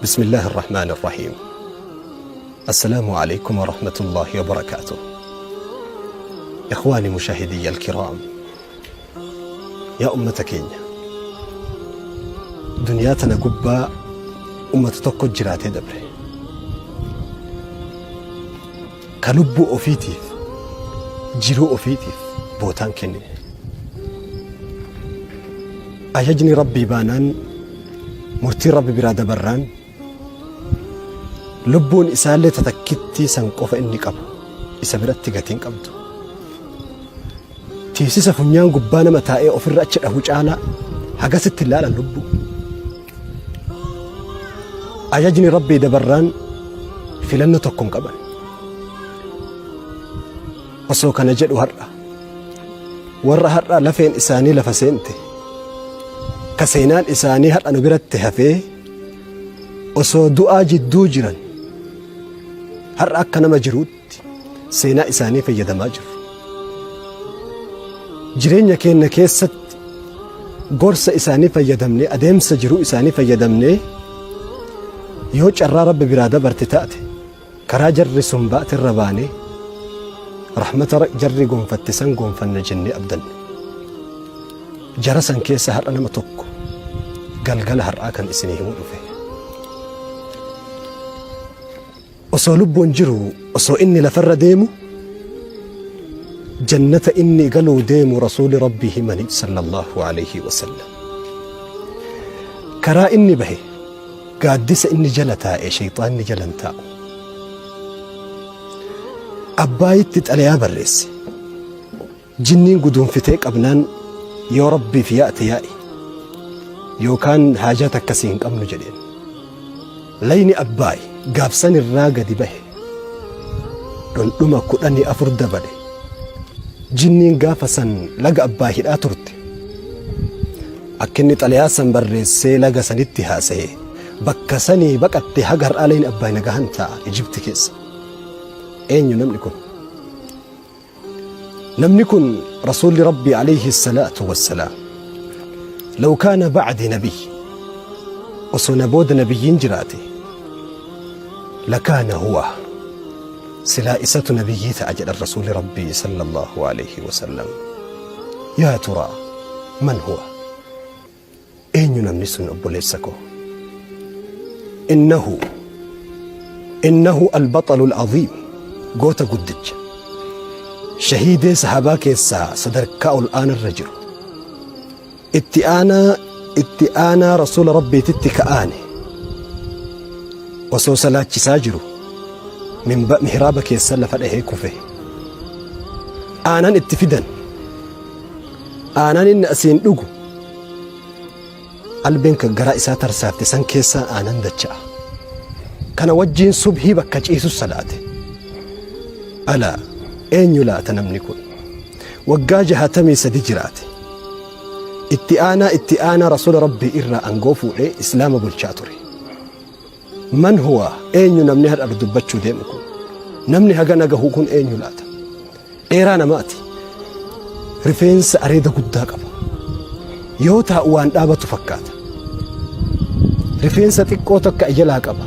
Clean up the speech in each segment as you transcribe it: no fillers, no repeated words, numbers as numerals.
بسم الله الرحمن الرحيم. السلام عليكم ورحمة الله وبركاته. إخواني مشاهدي الكرام، yaa ummata keenya, duniyaa tana gubbaa ummata tokko jiraatee dabre ka lubbuu ofiitiif jiruu ofiitiif bootaan kennine. Ajajni Rabbii baanaan, murtiin Rabbi biraa dabarraan, lubbuun isaallee tatakkittii san qofa inni qabu isa biratti gatiin qabdu. Tiisisa funyaan gubbaa nama taa'ee ofirra achi dhahu caalaa hagasitti hin laalan lubbuu. Ajajni Rabbii dabarraan filannoo tokko hin qaban. Osoo kana jedhu, har'a warra har'a lafeen isaanii lafa seente, ka seenaan isaanii har'a nu biratti hafee, osoo du'aa jidduu jiran har'a akka nama jiruutti seenaa isaanii fayyadamaa jiru. Jireenya keenya keessatti gorsa isaanii fayyadamnee, adeemsa jiruu isaanii fayyadamnee, yoo carraa Rabbi biraa dabarte taate, karaa jarri sun baate irra baanee rahmata jarri gonfatte san gonfanna jennee abdanna. Jara san keessa har'a nama tokko galgala har'aa kan isinii himuu dhufe. Osoo lubbuun jiru, osoo inni lafarra deemu, jannata inni galuu deemu Rasuuli Rabbii himanii sallallahu alayhi wasallam. Karaa inni bahe, gaaddisa inni jala taa'e shayxaanni jala hin taa'u. Abbaayitti xalayaa barreesse. Jinniin guduunfitee qabnaan, yoo Rabbiif yaa'te yaa'i, yookaan haajaa takkasii hin qabnu jedheen. Layni Abbaay gaafsan irraa gadi bahe dhundhuma 14 dabale. Jinniin gaafa san laga Abbaay hidhaa turte. Akka inni xalayaa san barreessee laga sanitti haasa'e bakka sanii baqatte. Haga har'aa layni Abbaay nagahan taa'a Ijipti keessa. Eenyu namni kun? Namni kun Rasuulli Rabbii alayhi salaatu wassalaam, "Law kaana ba'di nabiy, osoo na booda nabiyyiin jiraate, lakaana huwa, silaa isatu nabiyyii ta'a," jedhan Rasuulli Rabbii sallallahu alayhi wasallam. Yaa turaa man huwa? Eenyu namni sun, obboleessa koo? Innahu albaxalu al'aziim, goota guddicha, shahiidee sahabaa keessaa sadarkaa ol aanarra jiru, itti aanaa itti aanaa Rasuula Rabbiititti ka'aane, osoo salaachisaa jiru mihraaba keessa lafa dhahee kufe. Aanan itti fidan. Aanan inni asiin dhugu, albeen kan garaa isaa tarsaafte san keessaa aanan dacha'a. Kana wajjiin subhii bakka ciisus salaate. Alaa, eenyu laata namni kun? Waggaa 63 jiraate. Itti aanaa itti aanaa Rasuula Rabbii irraa aangoo fuudhee Islaama bulchaa ture. Man huwa? Eenyu namni har'a dubbachuu deemu kun? Namni hagana gahu kun eenyu laata? Dheeraa namaati. Rifeensa areeda guddaa qaba. Yoo taa'u waan dhaabatu fakkaata. Rifeensa xiqqoo takka ijalaa qaba.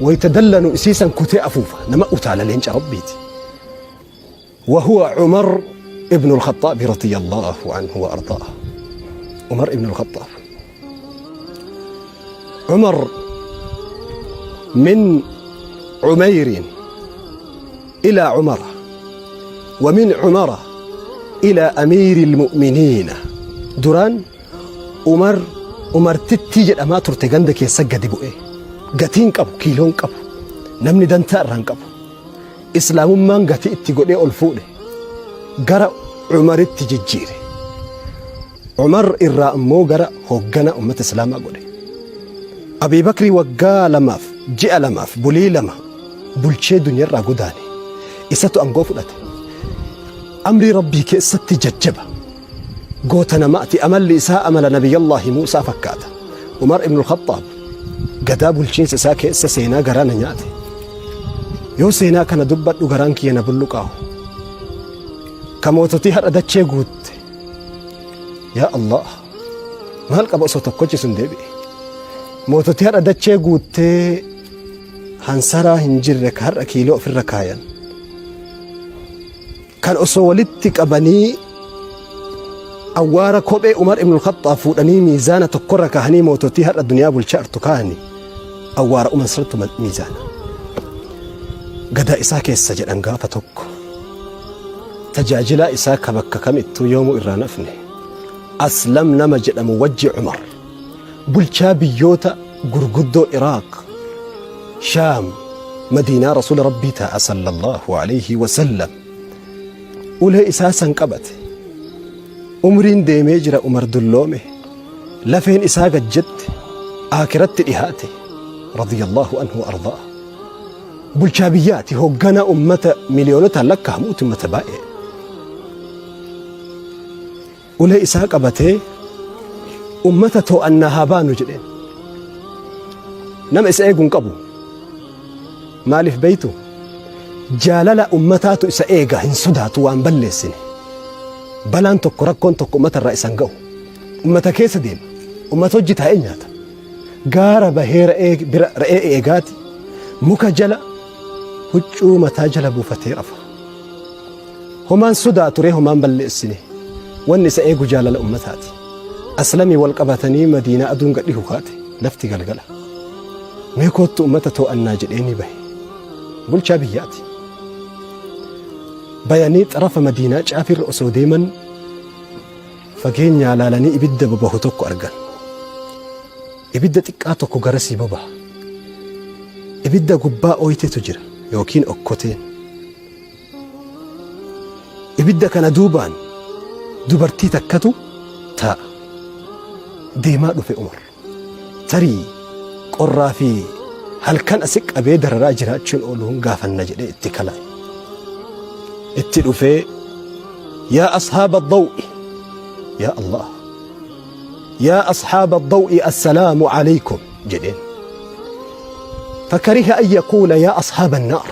Wayita dallanu isiisan kutee afuufa. Nama utaala, leenca Rabbiiti. وهو عمر ابن الخطاب رضي الله عنه وأرضاه. عمر ابن الخطاب، عمر من عمير إلى عمر، ومن عمر إلى أمير المؤمنين. Duraan Umar Umartittii jedhamaa turte. Ganda keessa gadi bu'ee gatiin qabu, kiiloon qabu, namni dantaa irraan qabu. Islaamummaan gatii itti godhee ol fuudhe, gara Umaritti jijjiire. Umar irraa immoo gara hooggana ummata Islaamaa godhe. Abii Bakrii waggaa 2f ji'a 2f bulii 2 bulchee duniyarraa godaane. Isatu aangoo fudhate. Amrii Rabbii keessatti jajjaba. Goota namaati. Amalli isaa amala Nabiyyallaahi Muusaa fakkaata. Umar ibn Khattaab gadaa bulchiinsa isaa keessa seenaa garaa na nyaate. Yoo seenaa kana dubbadhu garaan kiyya na bulluqaahu. Ka moototii har'a dachee guutte. Yaa Allah, maal qaba osoo tokkochi sun deebi'e? Moototii har'a dachee guuttee hansaraa hin jirre ka har'a kiiloo ofirra kaayan. Kan osoo walitti qabanii awwaara kophee Umar ibn al-Khaxxaab fuudhanii miizaana tokkorra kaahanii moototii har'a duniyaa bulchaa jirtu kaahani awwaara Umar sirriitti miizaana. Gadaa isaa keessa jedhan gaafa tokko tajaajilaa isaa ka bakka kamittuu yoomuu irraa nafne Aslam nama jedhamu wajji Umar bulchaa biyyoota gurguddoo Iraaq, Shaam, Madiinaa Rasuula Rabbii taa'a sallallahu alayhi wa sallam. Ulee isaa san qabate. Umriin deemee jira Umar dulloome. Lafeen isaa gad jette. Aakiratti dhihaate. Radiyallahu anhu wa ardaa. Bulchaa biyyaati hoogganaa ummata miliyoonotaan lakkaa'amuuti ummata baay'ee. Ulee isaa qabatee ummata too'annaa haa baanu jedheen. Nama isa eegu hin qabu. Maaliif beeytu? Jaalala ummataatu isa eega hin sodaatu waan balleessine. Balaan tokko rakkoon tokko ummata irraa isa hin ga'u. Ummata keessa deema. Ummata hojii taa'ee nyaata. Gaara bahee re'ee bira re'ee eegaati. Muka jala huccuu mataa jala buufatee rafa. Homaan sodaatu ree homaan balleessine. Wanni isa eegu jaalala ummataati. Aslamii wal qabatanii Madiinaa aduun gad dhihu kaate lafti galgala. Mee koottu ummata too'annaa jedhee ni bahe. Bulchaa biyyaati. Bayanii xarafa Madiinaa caafirra osoo deeman fageenyaa laalanii ibidda bobahu tokko argan. Ibidda xiqqaa tokko garasii bobaha. Ibidda gubbaa ooytetu jira yookiin okkoteen. Ibidda kana duubaan dubartii takkatu taa'a. Deemaa dhufe Umar. Tarii qorraa fi halkan asi qabee dararaa jiraachuun oolu hin gaafanna jedhee itti kala'e. Itti dhufee yaa ashaaba daw'i yaa Allah yaa ashaaba daw'i assalaamu alaykum jedheen. Fakariha an yaquula yaa ashaaba annaar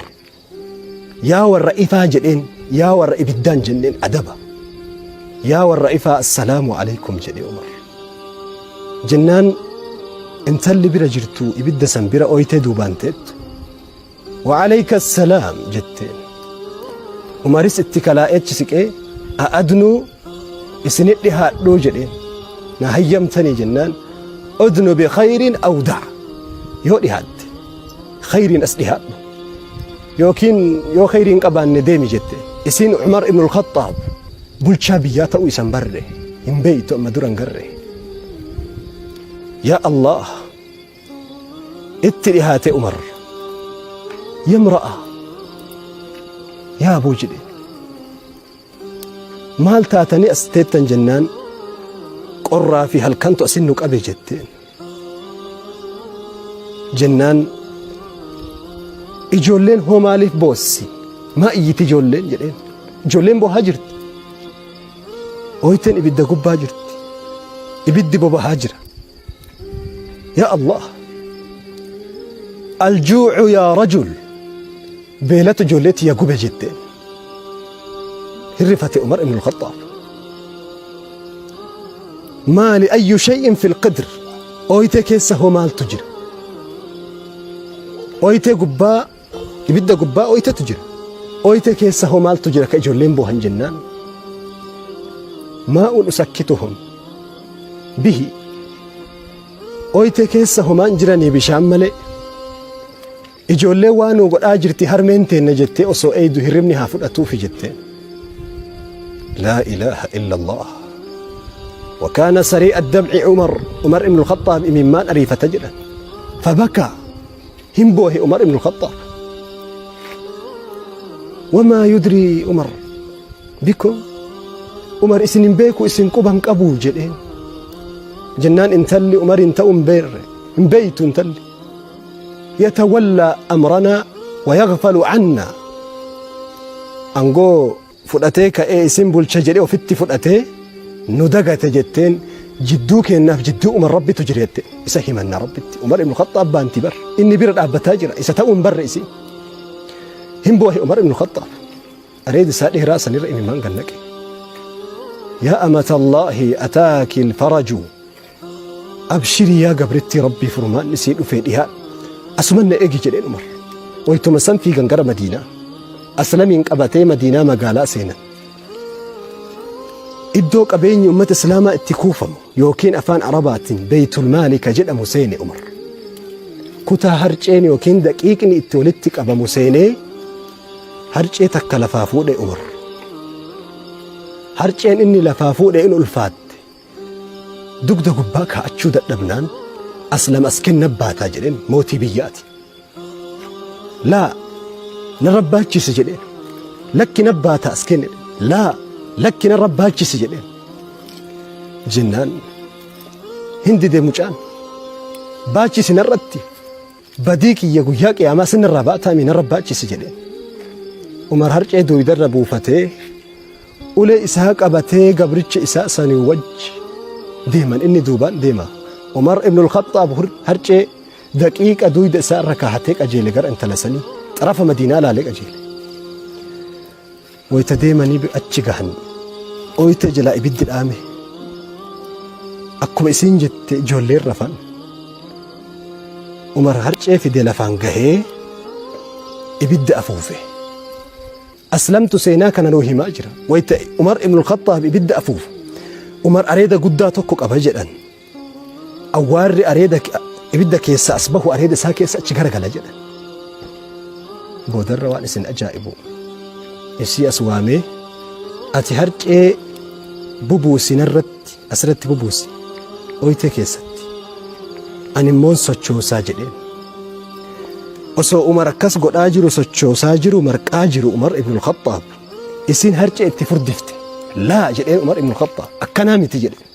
Yaa warra ifaa jedheen, yaa warra ibiddaan jenneen adaba. Yaa warra ifaa assalaamu alaikum jedhe Umar. Jennaan intalli bira jirtu ibidda san bira ooytee duubaan teettu. Wa alayka assalaam jetteen. Umaris itti kalaa'ee achi siqee a'adnuu isinit dhihaadhuu jedheen. Na hayyamtanii jennaan udnu bi khayrin aw da'a. Yoo dhihaatte khayriin as dhihaadhu. Yookiin yoo khayrii hin qabaanne deemi jette. Isiin Umar ibn al-Khaxxaab bulchaa biyyaa ta'uu isan barre hin beeytu amma dura hin garre. Yaa Allah itti dhihaate Umar. Yamra'a yaa boo jedhe. Maal taatanii as teettan jennaan qorraa fi halkantu asin nu qabe jetteen. Jennaan ijoolleen hoo maaliif boossi? Maa iyyiti ijoolleen jedheen. Ijoolleen boohaa jirti. Ooyteen ibidda gubbaa jirti. Ibiddi bobahaa jira. Yaa Allah. Aljuucu yaa rajul. Beelatu ijoollee tiyya gube jetteen. Hirrifate Umar ibn al-Khaxxaab. Maali ayyu shay'in fil qidr. Ooyitee keessa hoo maaltu jira? Ooyitee gubbaa ibidda gubbaa ooyitetu jira. Ooyitee keessa hoo maaltu jira ka ijoolleen boohan jennaan. Maa'uun usakkituhum bihi. Ooyitee keessa homaan jiranii bishaan malee. Ijoolleen waa nuu godhaa jirti harmeen teenna jettee osoo eeydu hirribni haa fudhatuufi jetteen. Laa ilaaha illallah. وكان سريع الدمع عمر عمر بن الخطاب imimmaan ariifata jedhan. فبكى hin boohe عمر بن الخطاب. وما يدري عمر بكم عمر isin hin beeku isin quban qabu jedheen. Jennaan intalli Umarin ta'uu hin beerre hin beeytu intalli. Yatawallaa amranaa wayaghfalu cannaa angoo fudhatee ka'ee isin bulcha jedhee ofitti fudhatee nu dagate jetteen jidduu keennaaf jidduu Umar Rabbitu jira jette isa himanna Rabbitti Umar ibn Khaxxaab baanti bar inni bira dhaabbataa jira isa ta'uu hin barre isin hin boohe Umar ibn Khaxxaab areeda isaa dheeraa sanirra imimmaan gannaqe yaa amatallaahi ataaki alfaraju Abshirii yaa gabrittii Rabbii, furmaanni sii dhufee dhihaadha. Asuman na eegi jedheen Umar. Waytuma san fiigan gara Madiinaa. Aslamiin qabatee Madiinaa magaalaa seenan. Iddoo qabeenyi ummata Islaamaa itti kuufamu yookiin afaan Arabaatiin Beeytul Maali ka jedhamu seene Umar. Kutaa harceen yookiin daqiiqni itti walitti qabamu seenee harcee takka lafaa fuudhe Umar. Harceen inni lafaa fuudhe in ulfaatte. Dugda gubbaa kaa'achuu dadhabnaan Aslam as kenna baataa jedheen mootii biyyaati. Laa narra baachisi jedheen. Lakki na baata as kenne. Laa lakki narra baachisi jedheen. Jennaan hin dide mucaan. Baachisi narratti badii kiyya guyyaa qiyaamaa sinirraa baataami narra baachisi jedheen. Umar harcee duudarra buufatee ulee isaa qabatee gabricha isaa sanii wajji deeman, inni duubaan deema. Umar ibn al-Khattaab harcee daqiiqa duyda isaa irra kaahatee qajeele gara intala sanii xarafa Madiinaa laalee qajeele. Wayita deemanii achi gahan ooyitee jalaa ibiddi dhaame. Akkuma isiin jette ijoolleen rafan. Umar harcee fide lafaan gahee ibidda afuufe. Aslamtu seenaa kana nuu himaa jira. Wayita Umar ibn al-Khattaab ibidda afuufu. Umar areeda guddaa tokko qaba jedhan. Awwaarri areeda ibidda keessa as bahu areeda isaa keessa achi garagala jedhan. Boodarra waan isin ajaa'ibu. Isii as waamee, ati harcee bubuusi narratti, asirratti bubuusi ooyitee keessatti. Ani immoon sochoosaa jedheen. Osoo Umar akkas godhaa jiru, sochoosaa jiru, marqaa jiru Umar ibn al-Khattaab isiin harcee itti furdifte. Laa jedheen Umar ibn al-Khattaab, akkanaa miti jedheen.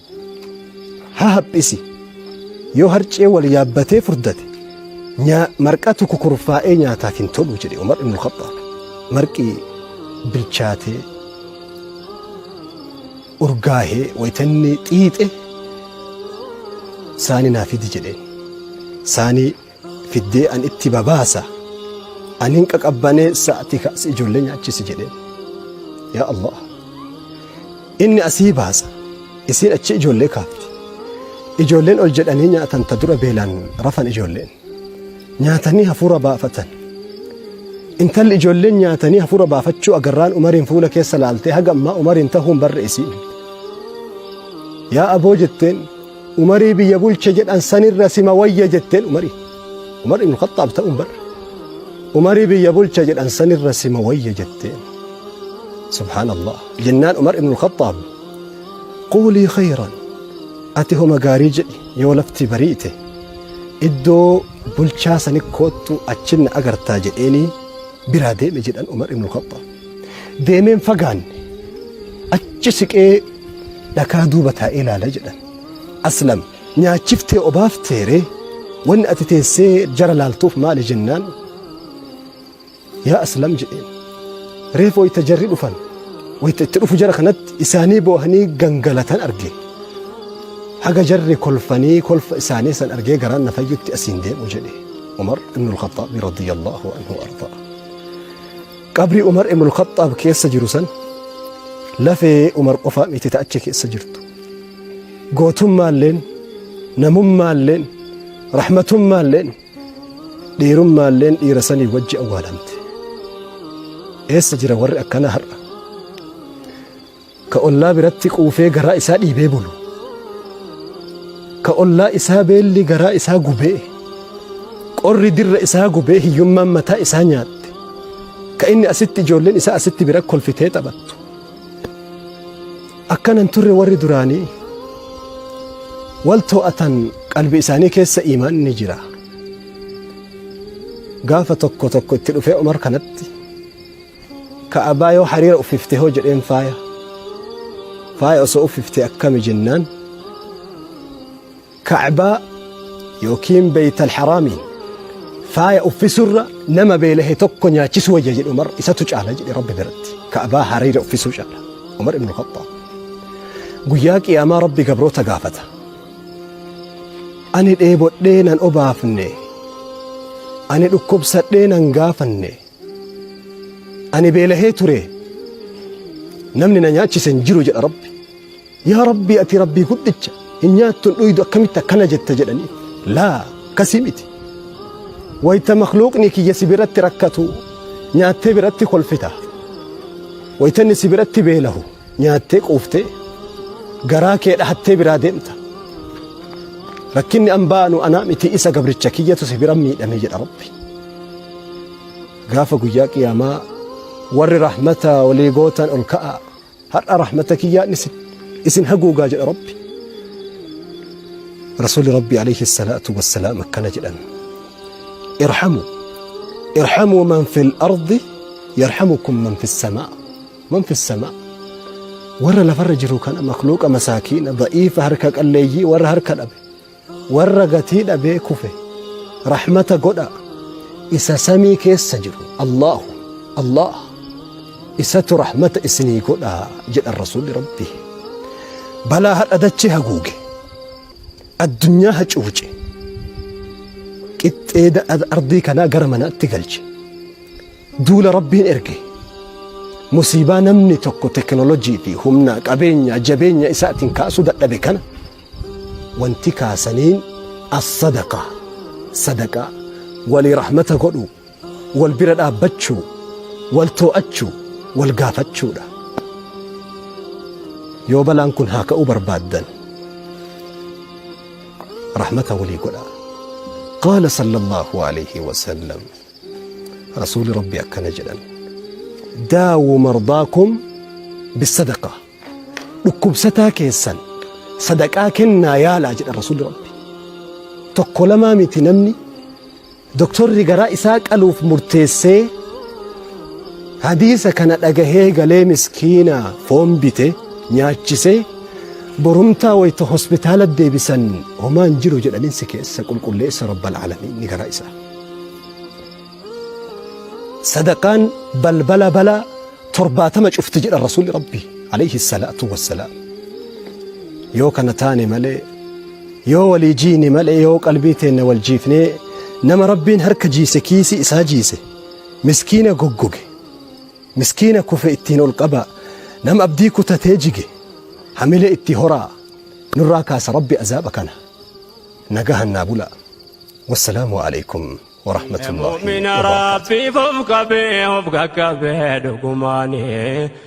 Haa haphisi, yoo harcee wal yaabbatee furdate marqatu kukurfaa'ee nyaataaf hin tolu jedhe Umar ibn al-Khattaab. Marqi bilchaatee urgaahee waytanni xiixe saani naa fidi jedheen. Saanii fiddee an itti babaasa, anin qaqabbanee sa'ati kaasi ijoollee nyaachisi jedheen. Yaa Allah! Inni asii baasa, isiin achi ijoollee kaafti. Ijoolleen ol jedhanii nyaatan, ta dura beelaan rafan ijoolleen. Nyaatanii hafuura baafatan. Intalli ijoolleen nyaatanii hafuura baafachuu agarraan Umariin fuula keessa laaltee haga ammaa Umariin tahuun barre isiin. Yaa aboo jetteen, Umarii biyya bulche jedhan sanirra sima wayya jetteen Umarii. Umar ibn Khattaab ta'uun barre. Umarii biyya bulche jedhan sanirra sima wayya jetteen. Subhaanallah. Jennaan Umar ibn Khattaab, quulii khayran, ati homa gaarii jedhi, yoo lafti bariite iddoo bulchaa sani koottu, achin na agartaa jedheenii biraa deeme jedhan Umar ibn Khattaab. Deemeen fagaanne achi siqee dhakaa duuba taa'ee ilaala jedhan. Aslam nyaachiftee obaafteere, wanni ati teessee jara laaltuuf maali jennaan, yaa Aslam jedheen, reef wayita jarri dhufan, wayita itti dhufu jara kanatti isaanii boohanii gangalatan arge. Haga jarri kolfanii kolfa isaanii san argee garaan na fayyutti asiin deemu jedhe Umar ibn al-Khattaab radiyallahu anhu ardaa. Qabrii Umar ibn al-Khattaab keessa jiru san lafee Umar qofaa miti ta achi keessa jirtu. Gootummaalleen, namummaalleen, rahmatummaalleen, dhiirummaalleen dhiira sanii wajji awwaalamte. Eessa jira warri akkanaa har'a? Ka ollaa biratti quufee garaa isaa dhiibee bulu. Ka ollaa isaa beelli garaa isaa gubee, qorri dirra isaa gubee, hiyyummaan mataa isaa nyaatte. Ka inni asitti ijoolleen isaa asitti bira kolfitee taphattu. Akkanan turre warri duraanii wal to'atan, qalbi isaanii keessa iimaanni jira. Gaafa tokko tokko itti dhufee Umar kanatti, Ka'abaa yoo hariira uffifte hoo jedheen, faaya osoo uffifte akkami jennaan, Ka'baa yookiin Beeytal Haraamiin faaya uffisurra nama beelahe tokko nyaachisu wayya jedhe Umar, isatu caala jedhe Rabbi biratti. Ka'baa hariira uffisuu caala. Umar ibn Khattaab. Guyyaa qiyaamaa Rabbi gabroota gaafata. Ani dheebodhee nan obaafne, ani dhukkubsadhee nan gaafanne, ani beelahee ture, namni na nyaachise hin jiru jedha Rabbi. Yaa Rabbi, ati Rabbii guddicha. Hin nyaattu hin dhuydu akkamitti akkana jetta jedhanii. Laa akkasii miti. Wayta makhluuqni kiyya si biratti rakkatu nyaattee biratti kolfita. Wayta inni si biratti beelahu nyaattee quuftee garaa kee dhahattee biraa deemta. Rakkinni an baanu anaa miti isa gabricha kiyyatu si bira miidhame jedha Rabbi. Gaafa guyyaa qiyaamaa warri rahmata walii gootan ol ka'aa. Har'a rahmata kiyyaan isin haguugaa jedha Rabbi. Rasuulli Rabbi alayhi salaatu wassalaam akkana jedhan. Irhamu irhamuu man fil ardi yarhamukum man fis samaa. Man fis samaa. Warra lafarra jiru kana makhluuqa masaakiina da'iifa harka qalleeyyii warra harka dhabe warra gatii dhabee kufe rahmata godha isa samii keessa jiru Allahu Allah isatu rahmata isinii godha jedhan rasuulli rabbii balaa hadha dachee haguuge addunyaa hacuuce qixxee ardii kanaa gara manaatti galche duula rabbiin erge musiibaa namni tokko teknolojii fi humna qabeenya jabeenya isaatiin kaasuu dadhabe kana wanti kaasaniin as-sadaqa sadaqaa walii rahmata godhuu wal bira dhaabbachuu wal too'achuu wal gaafachuudha yoo balaan kun haa ka'uu barbaaddan rahmata walii godhaa qaala sallallahu alayhi wasallam rasuuli rabbi akkana jedhan daawu mardaakum bisadaqa Dhukkubsataa keessan sadaqaa kennaa yaalaa jedha Rasuulli Rabbi. Tokko lamaa miti namni doktorri garaa isaa qaluuf murteessee hadiisa kana dhagahee galee miskiina foon bite nyaachisee borumtaa wayita hospitaala deebisan homaan jiru jedhaniin si keessa qulqulleessa rabbal aalamiin ni garaa isaa. Sadaqaan balbala balaa 70 cufti jedhan rasuulli rabbi alayhi salaatu wassalaam. Yoo kana taane malee yoo walii jiine malee yoo qalbii teenna wal jiifnee nama rabbiin harka jiise kiisii isaa jiise miskiina goggoge miskiina kufe ittiin ol qabaa nama abdii kutatee jige hamilee itti horaa nurraa kaasa rabbi azaaba kana nagahan naa bulaa wassalaamu alaikum warahmatullaahi Mu'mina wabarakaatuh. Rabbiif of qabee of qaqqabee dhugumaani.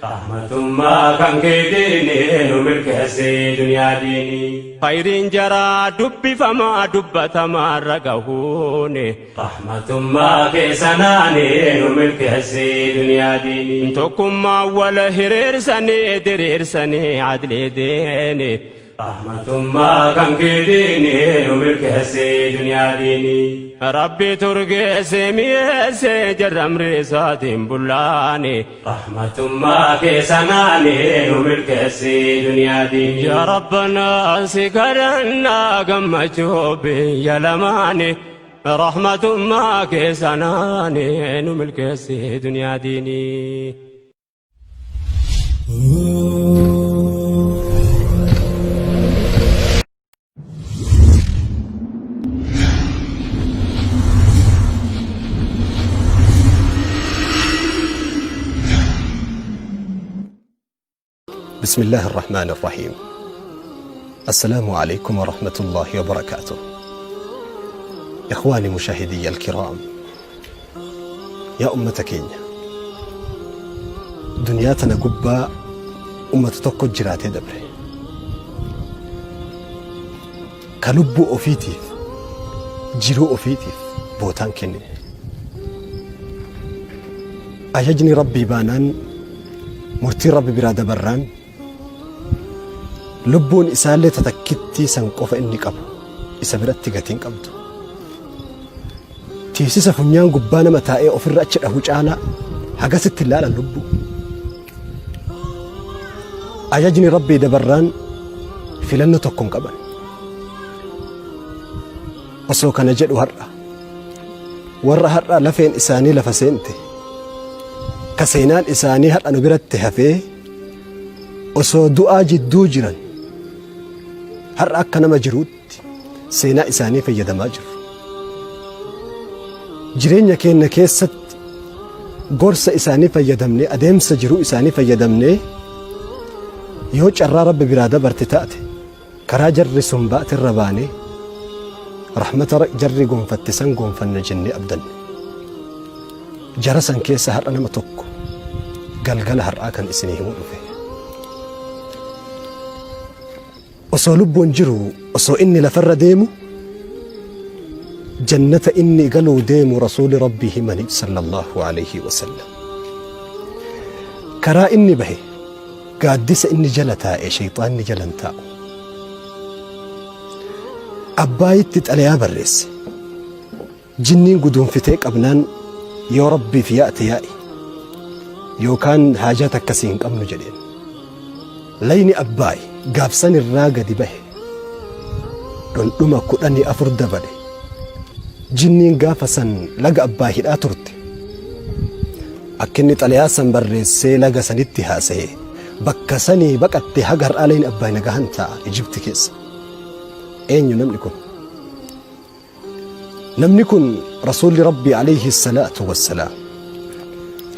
Rahmatummaa kan keetiini nu milkeessee duniyaa diini. Khayriin jaraa dubbifamaa dubbatamaa irra gahuuni. Rahmatummaa keessanaani nu milkeessee duniyaa diini. Tokkummaa wal hiriirsanii diriirsanii adlii diini. Rahmatummaa kan keetiini nu milkeessi duniyaa diini. Rabbi turgeesse mi'eesse jarra amri isaatiin bullaani. Rahmatummaa keessanaani nu milkeessi duniyaa diini. Yaa Rabbanaa si kadhannaa gammachuu biyya lamaani. Rahmatummaa keessanaani nu milkeessi duniyaa diini. بسم الله الرحمن الرحيم السلام عليكم ورحمة الله وبركاته إخواني مشاهدي الكرام Yaa ummata keenya duniyaa tana gubbaa ummata tokko jiraatee dabre. Ka lubbuu ofiitiif jiruu ofiitiif bootaan kennine. Ajajni Rabbii baanaan murtiin Rabbi biraa dabarraan lubbuun isaallee ta takkittii san qofa inni qabu isa biratti gatiin qabdu. Tiisisa funyaan gubbaa nama taa'ee ofirra achi dhahu caalaa hagasitti hin laalan lubbuu. Ajajni Rabbii dabarraan filannoo tokko hin qaban. Osoo kana jedhu har'a warra har'a lafeen isaanii lafa seente ka seenaan isaanii har'a nu biratti hafee osoo du'aa jidduu jiran har'a akka nama jiruutti seenaa isaanii fayyadamaa jiru. Jireenya keenya keessatti gorsa isaanii fayyadamnee adeemsa jiruu isaanii fayyadamnee yoo carraa rabbi biraa dabarte taate Karaa jarri sun baate irra baanee rahmata jarri gonfatte san gonfanna jennee abdanne. Jara san keessa har'a nama tokko galgala har'aa kan isinii himuu dhufe. Osoo lubbuun jiru, osoo inni lafarra deemu, jannata inni galuu deemu rasuuli rabbii himani sallallahu alayhi wasallam. Karaa inni bahe, gaaddisa inni jala taa'e shayxaanni jala hin taa'u. Abbaayitti xalayaa barreesse. Jinniin guduunfitee qabnaan yoo rabbiif yaa'te yaa'i yookaan haajaa takka si hin qabnu jedheen. Layni Abbaay gaafsan irraa gadi bahe dhundhuma 14 dabale. Jinniin gaafa san laga Abbaay hidhaa turte. Akka inni xalayaa san barreessee laga sanitti haasaye bakka sanii baqatte haga har'aa layni Abbaay nagahan taa'a Ijibti keessa. Eenyu namni kun? Namni kun Rasuulli Rabbii alayhi salaatu wassalaam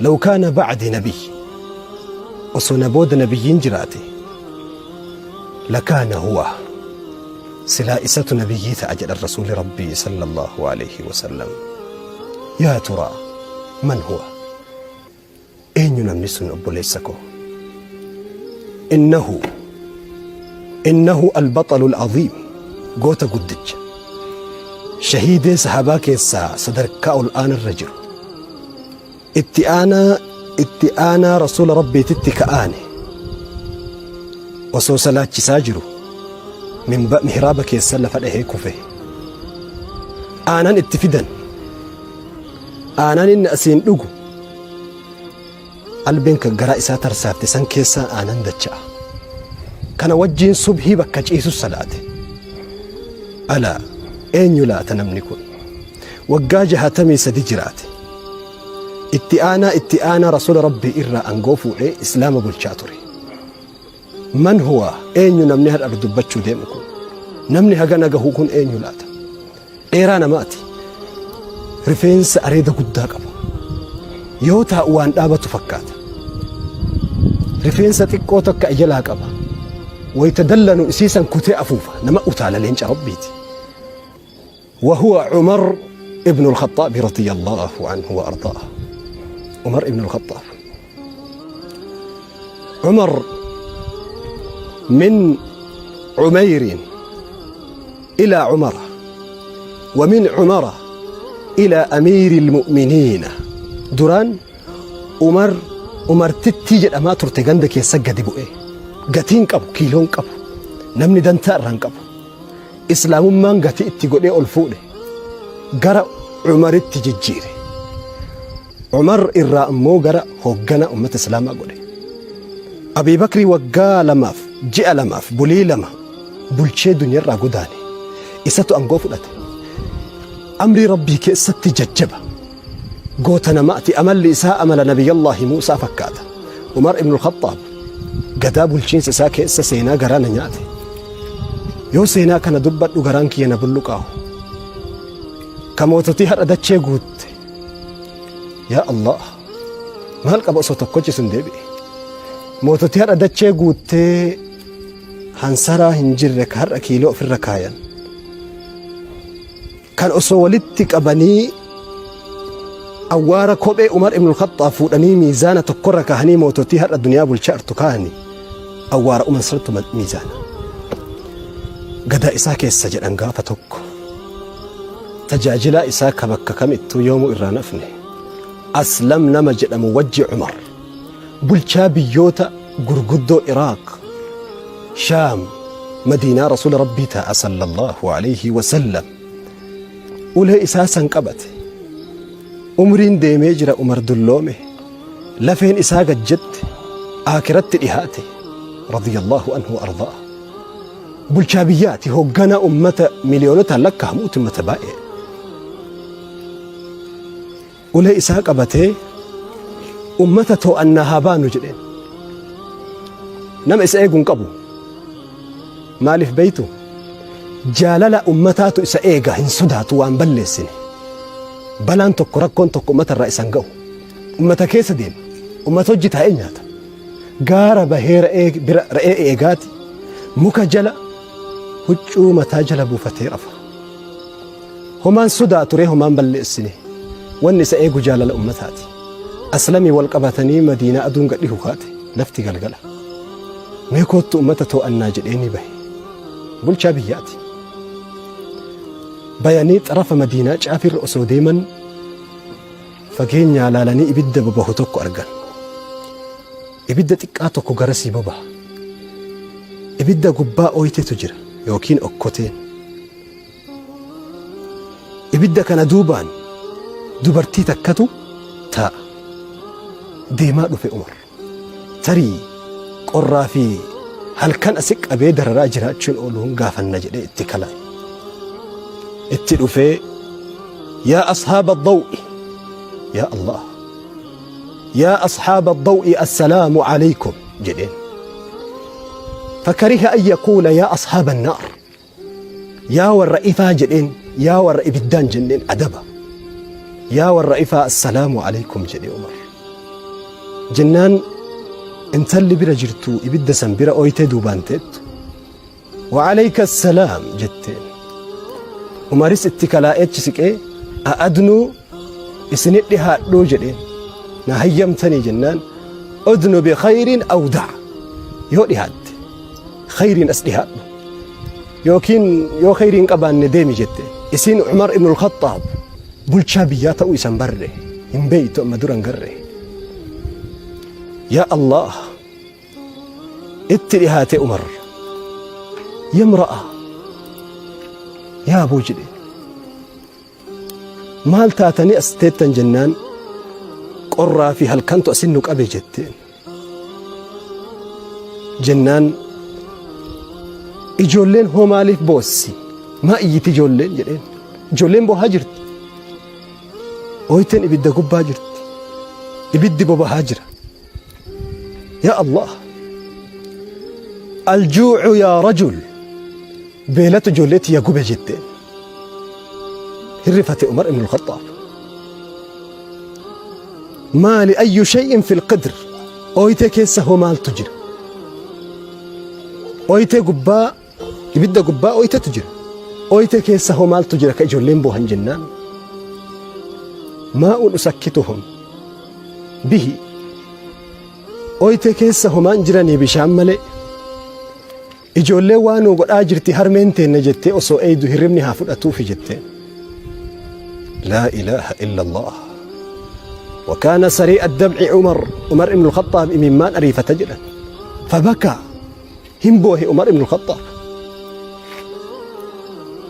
law kaana ba'di nabiy osoo na booda nabiyyiin jiraate lakaana huwa silaa isatu nabiyyii ta'a jedhan Rasuulli Rabbii sallallahu alayhi wasallam. Yaa turaa man huwa? Eenyu namni sun obboleessa koo? Innahu innahu albaxalu al'aziim goota guddicha shahiidee sahabaa keessaa sadarkaa ol aanarra jiru itti aanaa itti aanaa rasuula rabbiititti ka'aane osoo salaachisaa jiru minba mihraaba keessa lafa dhahee kufe aanan itti fidan aanan inni asiin dhugu Albeen kan garaa isaa tarsaafte san keessaa aanan dacha'a. Kana wajjiin subhii bakka ciisus salaate. Alaa eenyu laata namni kun? Waggaa 63 jiraate. Itti aanaa itti aanaa rasuula Rabbii irraa aangoo fuudhee Islaama bulchaa ture. Man huwa eenyu namni har'a dubbachuu deemu kun? Namni hagana gahu kun eenyu laata? Dheeraa namaati. Rifeensa areeda guddaa qaba. Yoo taa'u waan dhaabatu fakkaata. Rifeensa xiqqoo takka ijalaa qaba. Wayita dallanu isiisan kutee afuufa. Nama utaala leenca Rabbiiti. وهو عمر ابن الخطاب رضي الله عنه وأرضاه. عمر ابن الخطاب. عمر من عمير إلى عمر ومن عمر إلى أمير المؤمنين. Duraan Umar Umartittii jedhamaa turte ganda keessa gadi bu'ee gatiin qabu kiiloon qabu namni dantaa irraan qabu Islaamummaan gatii itti godhee ol fuudhe gara Umaritti jijjiire. Umar irraa ammoo gara hooggana ummata Islaamaa godhe. Abii Bakrii waggaa lamaaf ji'a lamaaf bulii lama bulchee duniyarraa godaane. Isatu angoo fudhate. Amrii Rabbii keessatti jajjaba. Goota namaati amalli isaa amala Nabiyyallaahi Muusaa fakkaata. Umar ibn al-Khattaab gadaa bulchiinsa isaa keessa seenaa garaa na nyaate. Yoo seenaa kana dubbadhu garaan kiyya na bulluqaahu. Ka moototii har'a dachee guutte. Yaa Allah! Maal qaba osoo tokkochi sun deebi'e. Moototii har'a dachee guuttee hansaraa hin jirre ka har'a kiiloo ofirra kaayan. Kan osoo walitti qabanii awwaara kophee Umar ibn al-Khattaab fuudhanii miizaana tokkorra kaahanii moototii har'a duniyaa bulchaa jirtu kaahanii awwaara Umar sanattu miizaana. Gadaa isaa keessa jedhan gaafa tokko tajaajilaa isaa ka bakka kamittuu yoomuu irraa nafne Aslam nama jedhamu wajji Umar bulchaa biyyoota gurguddoo Iraaq, Shaam, Madiinaa Rasuula Rabbii taa'a sallallahu alayhi wasallam ulee isaa san qabate. Umriin deemee jira Umar dulloome. Lafeen isaa gad jette aakiratti dhihaate radiyallahu anhu wa ardaa. Bulchaa biyyaati hoogganaa ummata miliyoonotaan lakkaa'amuuti ummata baay'ee. Ulee isaa qabatee ummata too'annaa haa baanu jedheen. Nama isa eegu hin qabu. Maaliif beeytu? Jaalala ummataatu isa eega hin sodaatu waan balleessine. Balaan tokko rakkoon tokko ummata irraa isan ga'u. Ummata keessa deema. Ummata hojii taa'ee nyaata. Gaara bahee re'ee bira re'ee eegaati. Muka jala Huccuu mataa jala buufatee rafa. Homaan sodaatu ree homaan balleessine. Wanni isa eegu jaalala ummataati. Aslamii wal qabatanii Madiinaa aduun gad dhihu kaate lafti galgala. Mee koottu ummata too'annaa jedheenii bahe. Bulchaa biyyaati. Bayanii xarafa Madiinaa caafirra osoo deeman fageenyaa laalanii ibidda bobahu tokko argan. Ibidda xiqqaa tokko garasii bobaha. Ibidda gubbaa ooytetu jira yookiin okkoteen. Ibidda kana duubaan dubartii takkatu taa'a. Deemaa dhufe Umar. Tarii qorraa fi halkan asi qabee dararaa jiraachuun oolu hin gaafanna jedhee itti kalaa'e. Itti dhufee yaa ashaaba daw'i yaa Allah yaa ashaaba daw'i assalaamu alaykum jedheen. Fakariha an yaquula yaa ashaaba annaar Yaa warra ifaa jedheen, yaa warra ibiddaan jenneen adaba. Yaa warra ifaa assalaamu alaykum jedhe Umar. Jennaan intalli bira jirtu ibidda san bira ooytee duubaan teettu. Wa alayka assalaam jetteen. Umaris itti kalaa'ee achi siqee a'adnuu isinit dhihaadhuu jedheen. Na hayyamtanii jennaan udnu bi khayrin aw da'a. Yoo dhihaatte khayriin as dhihaadhu. Yookiin yoo khayrii hin qabaanne deemi jette. Isiin Umar ibn al-Khaxxaab bulchaa biyyaa ta'uu isa hin barre, hin beeytu amma dura hin garre. Yaa Allah itti dhihaate Umar. Yamra'a yaa boo jedhe. Maal taatanii as teettan jennaan qorraa fi halkantu asin nu qabe jetteen. Jennaan ijoolleen hoo maaliif boossi? Maa iyyiti ijoolleen jedheen. Ijoolleen boohaa jirti. Ooyteen ibidda gubbaa jirti. Ibiddi bobahaa jira. Yaa Allah. Aljuucu yaa rajul. Beelatu ijoollee tiyya gube jetteen. Hirrifate Umar ibn al-Khaxxaab. Maali ayyu shay'in fil qidr. Ooyitee keessa hoo maaltu jira? Ooyitee gubbaa ibidda gubbaa ooyitetu jira. Ooyitee keessa hoo maaltu jira ka ijoolleen boohan jennaan. Maa'uun usakkituhum bihi. Ooyitee keessa homaan jiranii bishaan malee. Ijoolleen waa nuu godhaa jirti harmeen teenna jettee osoo eeydu hirribni haa fudhatuufi jetteen. Laa ilaaha illallah. Wakaana sarii'a dam'i Umar Umar ibn al-Khaxxaab imimmaan ariifata jedhan. Fabakaa hin boohe Umar ibn al-Khaxxaab.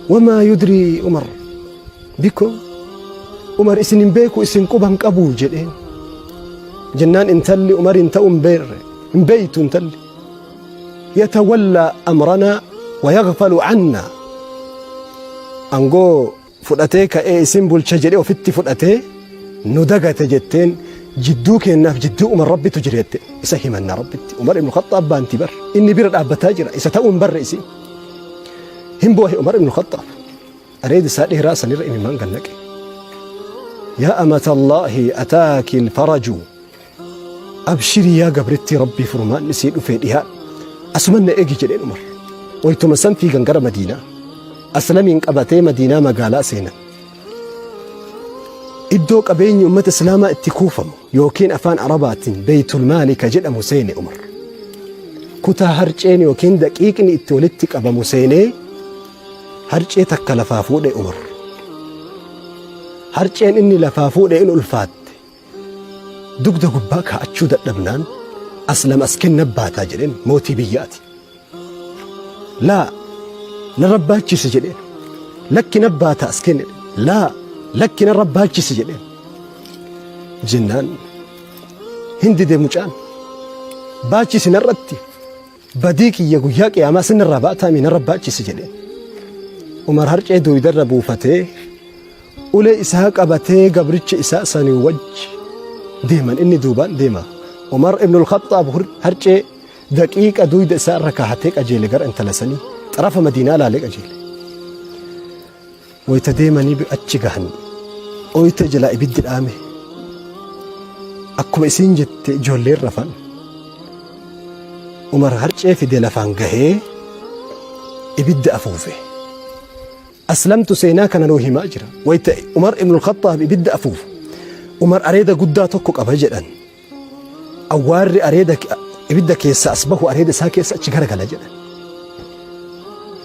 Wamaa yudrii Umar bikum Umar isin hin beeku isin quba hin qabu jedheen. Jennaan intalli Umariin ta'uu hin beerre hin beeytu intalli. Yatawallaa amranaa wayaghfalu cannaa angoo fudhatee ka'ee isin bulcha jedhee ofitti fudhatee nu dagate jetteen jidduu keennaaf jidduu Umar Rabbitu jira jette isa himanna Rabbitti Umar ibn Khaxxaab baanti bar inni bira dhaabbataa jira isa ta'uu hin barre isin hin boohe Umar ibn Khaxxaab areeda isaa dheeraa sanirra imimmaan gannaqe yaa amatallaahi ataaki alfaraju Abshirii yaa gabrittii Rabbii furmaanni sii dhufee dhihaadhu. Asuman na eegi jedheen Umar. Waytuma san fiigan gara Madiinaa. Aslamiin qabatee Madiinaa magaalaa seenan. Iddoo qabeenyi ummata Islaamaa itti kuufamu yookiin afaan Arabaatiin Beeytul Maali ka jedhamu seene Umar. Kutaa harceen yookiin daqiiqni itti walitti qabamu seenee harcee takka lafaa fuudhe Umar. Harceen inni lafaa fuudhe in ulfaatte. Dugda gubbaa kaa'achuu dadhabnaan Aslam as kenna baataa jedheen mootii biyyaati. Laa na rabbaachisi jedheen. Lakki na baataa as kenne. Laa lakki na rabbaachisi jedheen. Jennaan hin dide mucaan. Baachisi narratti badii kiyya guyyaa qiyaamaa sinirraa baataami na rabbaachisi jedheen. Umar harcee duudarra buufatee Ulee isaa qabatee gabricha isaa sanii wajji deeman inni duubaan deema. Umar ibn al-Khaxxaab harcee daqiiqa duyda isaa irra kaahatee qajeele gara intala sanii xarafa Madiinaa laalee qajeele. Wayta deemanii achi gahan oyte jalaa ibiddi dhaame. Akkuma isiin jette ijoolleen rafan. Umar harcee fide lafaan gahee Ibidda afuufe. Aslamtu seenaa kana nuu himaa jira. Wayta Umar ibn al-Khattaab ibidda afuufu. Umar areeda guddaa tokko qaba jedhan. Awwaarri areeda ibidda keessa as bahu areeda isaa keessa achi garagala jedhan.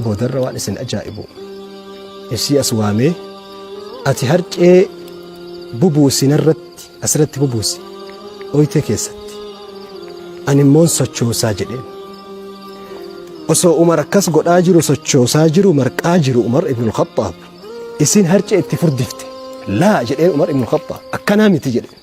Boodarra waan isin ajaa'ibu. Isii as waamee ati harcee bubuusi narratti asirratti bubuusi oytee keessatti. Ani immoon sochoosaa jedheen. Osoo Umar akkas godhaa jiru sochoosaa jiru marqaa jiru Umar ibn al-Khattaab isiin harcee itti furdifte. Laa jedheen Umar ibn al-Khattaab akkanaa miti jedheen.